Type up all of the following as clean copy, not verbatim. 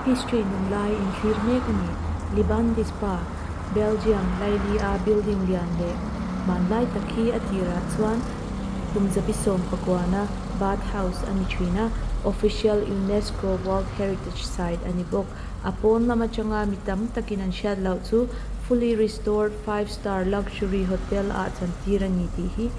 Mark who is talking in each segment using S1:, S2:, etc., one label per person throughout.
S1: History nung lai in thlir mek a ni. Liban di Spa, Belgium laili a building lian leh hmanlai tak hi a tirah chuan kum zabi sawm pakuana bath house a ni thin a, official UNESCO World Heritage Site a ni bawk. A pawn lam atanga mi tam takin an hriat loh chu fully restored five star luxury hotel ah chantir a ni tih hi.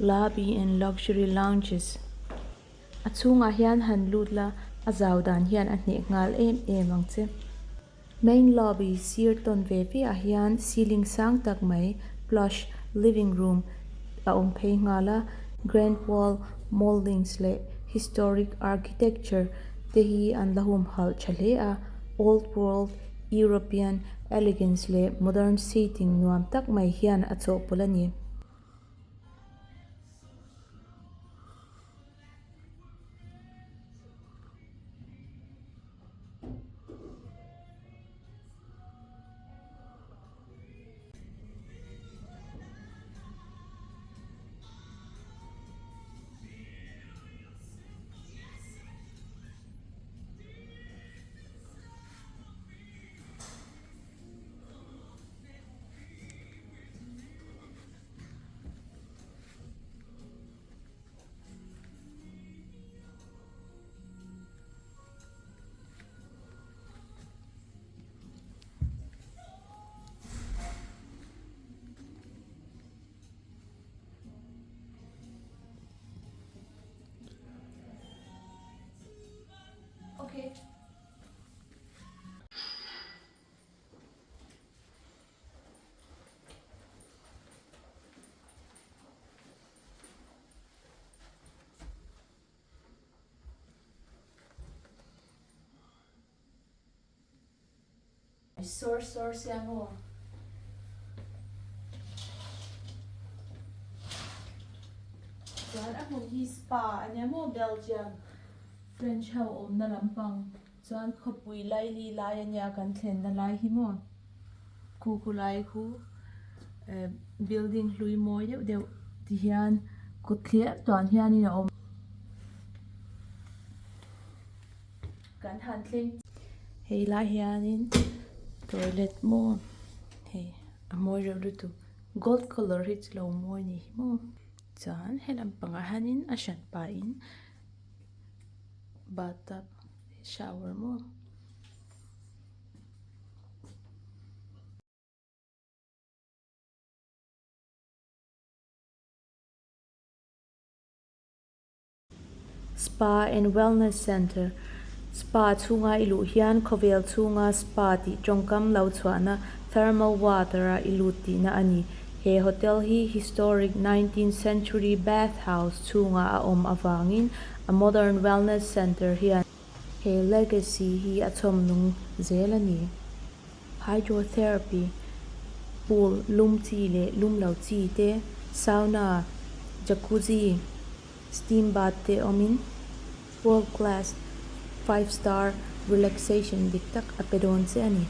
S1: Lobby and luxury lounges a chhungah hian han lut la a zau dan hian a hneh nghal em em ang che. Main lobby sir tawn ve ve ah hian ceiling sang tak mai plush living room a awm phei nghal a, grand wall mouldings leh historic architecture te hi an la humhalh tha hle a, old world European elegance leh modern seating nuam tak mai hian a chawhpawlh a ni. Okay. Sawr sawr sia maw? Chuan a hmun hi spa a nia maw Belgium French ho awmna lampang chuan khawpui laili lai a nia kan thlenna lai hi maw khu khu lai khu eh building hlui mawi deuh deuh ti hian kut thliah tuan hianin a awm. Kan han thleng hei lai hianin toilet maw hei a mawi reuh lutuk gold colour hi chu lo mawi ni hi maw chuan helam pangah hianin a hran pahin bathtub shower maw. Spa and Wellness Centre, Spa chhunga i luh hian khawvel chhunga spa tih tawngkam lo chhuahna thermal water a i lut tihna a ni. He hotel hi historic 19th century bath house chhunga a awm avangin a modern wellness centre hian he legacy hi a chhawm nung zel a ni. Hydrotherapy, pool lum chi leh lum lo chi te, sauna, jacuzzi, Steam bath te awmin world class five star relaxation dik tak a pe dawn che a ni.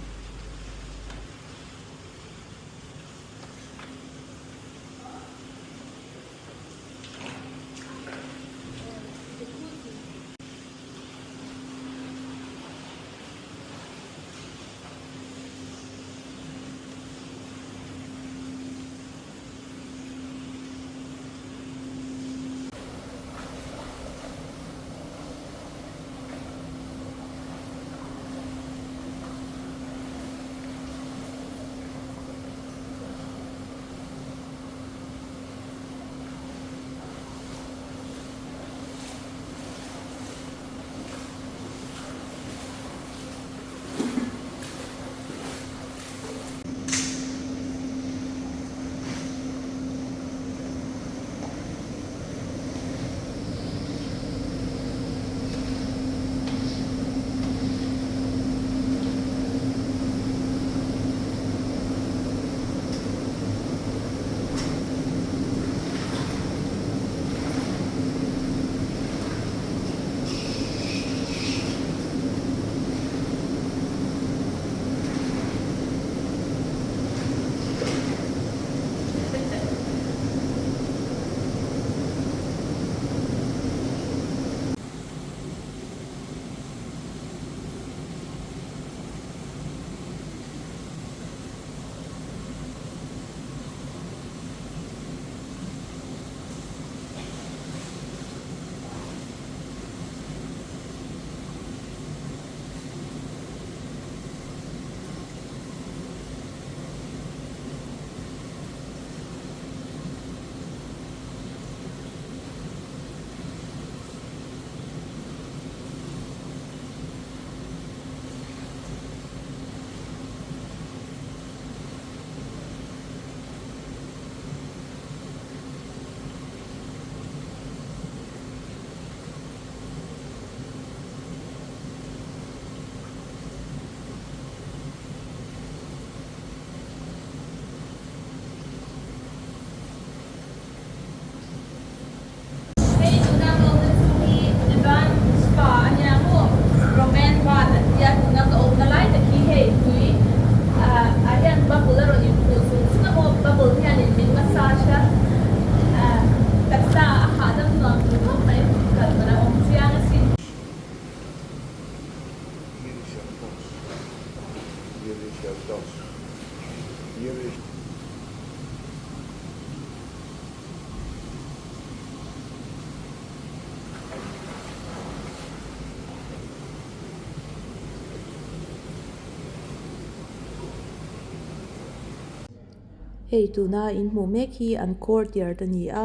S1: Hei tuna in hmuh mek hi an courtyard a ni a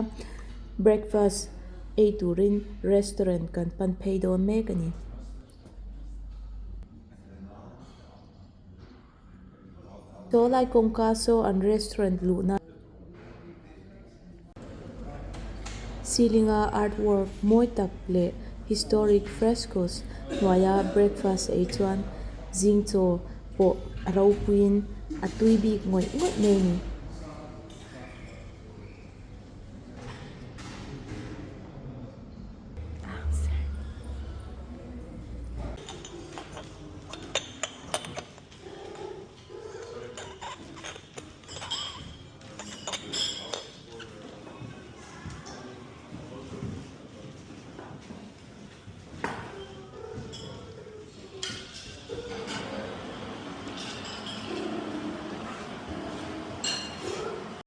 S1: breakfast ei turin restaurant kan pan phei dawn mek a ni. Saw lai kawngka saw an restaurant luhna. Ceiling a artwork mawi tak leh historic frescoes hnuaia breakfast ei chuan zing chaw pawh a ropuiin a tui bik ngawih ngawih mai a ni.